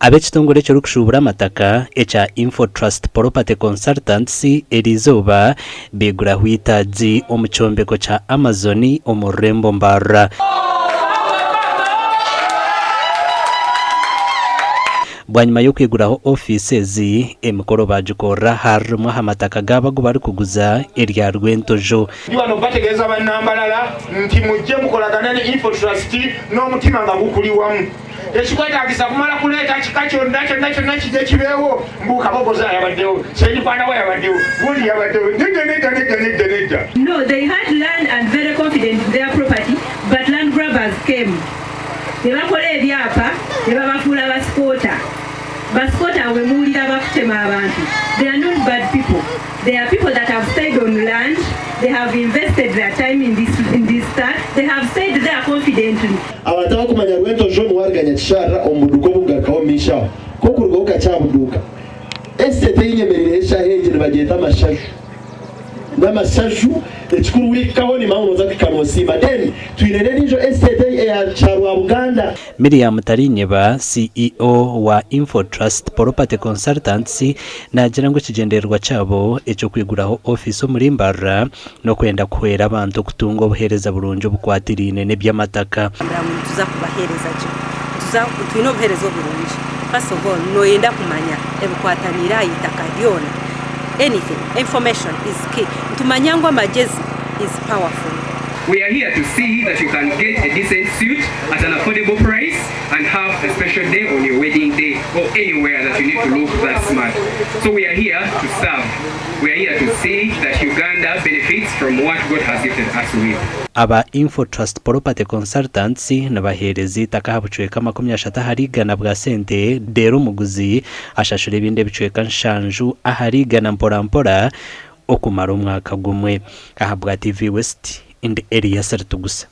Ab'ekitongore ekirikushuubura amataka ekya Infotrust Property Consultants eriizooba baiguraho eitaagi omu kyombeko kya Amazon omu rurembo Mbarara. Bwanyima y'okwiguraho ofiisi ezi, emikoro baagikorera ahari rimwe aha mataka gaabo agu barikuguza erya Rwentojo. Ndi wano kubategeeza bannambalala nti mujje mukolagane ne Infotrust n'omutima nga gukuli wamu. Tekikwetaagisa kumala kuleeta kika kyonna kyonna kyonna kijje kibeewo mbu Kabogoza yabaddewo, Ssenyikwanawa yabaddewo, gundi yabaddewo. Nedda, nedda, nedda, nedda, nedda. No, they had land and very confident in their property but land grabbers came ne bakola ebyapa ne babafuula ba squatter. Ba squatter abo bemuwulira bakutema abantu they are not bad people. They are people that have stayed on land, they have invested their time in this, in this start, they have stayed there confidently. Abantu abakumanya Rwentojo niwe aruga Nyakisharara omu buduuka obukugarukaho omu maisho aho. K'okurugaho kakye aha buduuka. Estate ei nyemereireho eshaaha egi nibagyeta Amashaju. N'amashaju, ekikuru wihikaho nimanya ngu nooza kuhika noosiima. Then twine n'endiijo estate eya Kyarwabuganda. Miriam Tarinyeba, CEO wa Infotrust Property Consultants naagira ngu ekigyendererwa kyabo eky'okwiguraho ofiisi omuri Mbarara n'okwenda kuhwera abantu kutunga obuheereza burungi obukwatiraine n'eby'amataka. Ngira ngu nituza kubaheereza gye. Nituza, twine obuheereza oburungi. First of all, nooyenda kumanya ebikwataniire aha itaka ryona, anything, information is key. Nitumanya ngu amagyezi is powerful. We are here to see that you can get a decent suit at an affordable price and have a special day on your wedding day or anywhere that you need to look that smart. So we are here to serve. We are here to see that Uganda benefits from what God has gifted us with. Aba Infotrust Property Consultants nibaheereza eitaka aha bucweka 30 ahari igana bwa sente reero omuguzi ashashura ebindi ebicweka nshanju ahari igana mpora mpora okumara omwaka gumwe. Ahabwa TV West, ndi Elias Ritugusa.